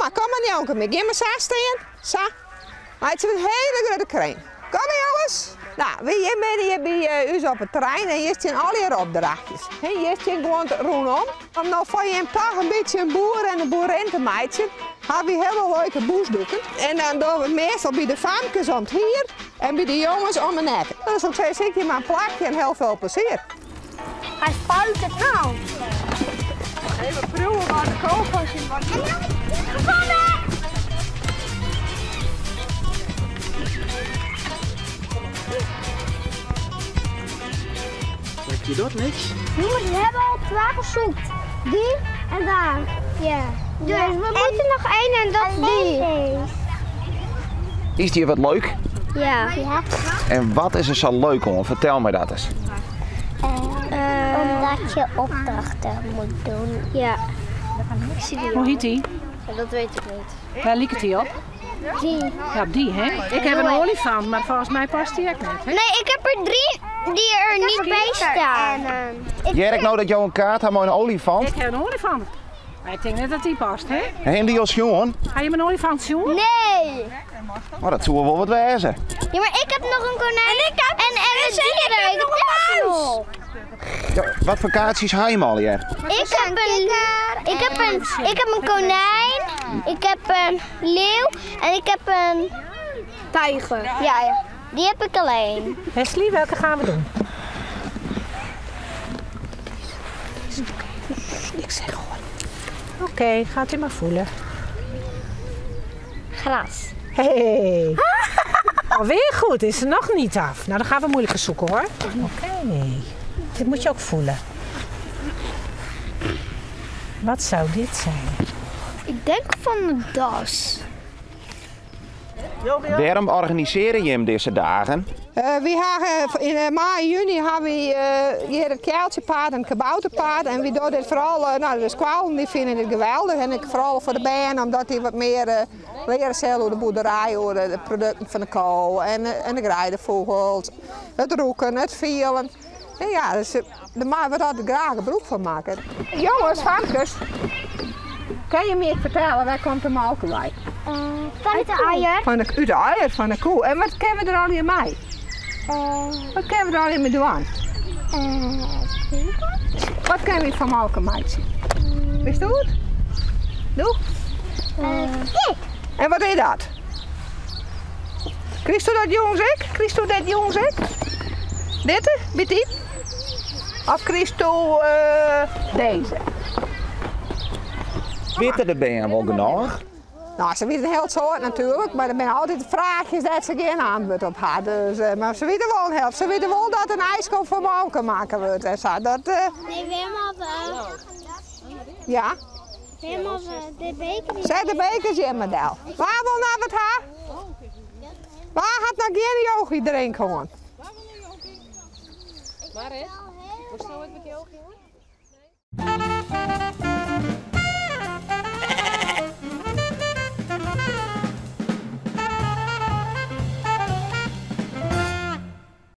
mar, kom mar njonken my. Gean mar sa stean. Sa. Meitsje we in hiele grutte kring. Kom mar jonges. No, wy hjir binne hjir by ús op it terrein en hjir stean allegear opdrachtjes. Hjir stean gewoan rûnom. Om no foar jim toch in bytsje in boer en in boerin te meitsjen, hawwe wy hiele leuke bûsdoeken. En dan dogge we it meastal by de famkes om it hier en by de jonges om 'e nek. Dus ik sei, sykje mar in plakje en hiel folle plezier. Hy spuitet no. Even proeven wat de kokos in wat. Gevonden! Zeg je dat niks? Jongens, we hebben al twee gezoekt. Die en daar. Ja. Dus we moeten nog één en dat is die. Is die wat leuk? Ja. ja. En wat is er zo leuk om? Vertel me dat eens. Uh, omdat je opdrachten moet doen. Ja. Hoe heet die? Dat weet ik niet. Waar liep het die op? Die. Ja, op die, hè? Ik heb een olifant, maar volgens mij past die ook niet, hè? Nee, ik heb er drie die er niet bij staan. Jerk nou dat jou een kaart had met een olifant? Ik heb een olifant. Maar ik denk net dat die past, hè? En die als jongen? Ga je mijn olifant zien? Nee. Maar dat zou wel wat wezen. Ja, maar ik heb nog een konijn. En ik heb en, en een dier. Ik heb nog. Ja, wat voor kaartjes haal je al hier? Ik heb een, ik heb een, ik heb een konijn, ik heb een leeuw en ik heb een tijger. Ja, ja, die heb ik alleen. Wesley, welke gaan we doen? Ik zeg hoor. Oké, okay, gaat u maar voelen. Gras. Hey. Alweer goed, is er nog niet af. Nou, dan gaan we moeilijker zoeken hoor. Oké. Okay. Dit moet je ook voelen. Wat zou dit zijn? Ik denk van de das. Waarom organiseren je hem deze dagen? We hebben in mei, juni hebben we hier het keeltjepaard en het kabouterpaard. En we doen dit vooral, nou, de squalen die vinden het geweldig. En ik, vooral voor de band, omdat die wat meer leren zelf over de boerderij, over de producten van de kool en de greidevogels, het roeken, het vielen. En ja, dus, daar maken we altijd graag gebruik van maken. Jongens, famkes, kan je me vertellen waar komt de melk bij? Van de eier. Van de, uit de eier van de koe. En wat kunnen we er al in mee? Wat kunnen we er al in mee doen? Wat kunnen we van melk maken? Wist u het? Doe? Dit. En wat is dat? Christo dat jongens ik? Christo dat jongens ik? Dit, met die? Of Christo deze? Weten de bijen wel genoeg? Nou, ze weten een heel soort natuurlijk, maar er zijn altijd vraagjes dat ze geen antwoord op hadden. Dus, maar ze weten wel een helft. Ze weten wel dat een ijskop voor melk maken wordt en zo. Dat, Nee, helemaal Ja? Helemaal de beker. Zet de bekers in model. Waar wil nou wat haar? Waar gaat nou geen yogi drinken gewoon? Maar hè? Hoe snel het met yogi hoor?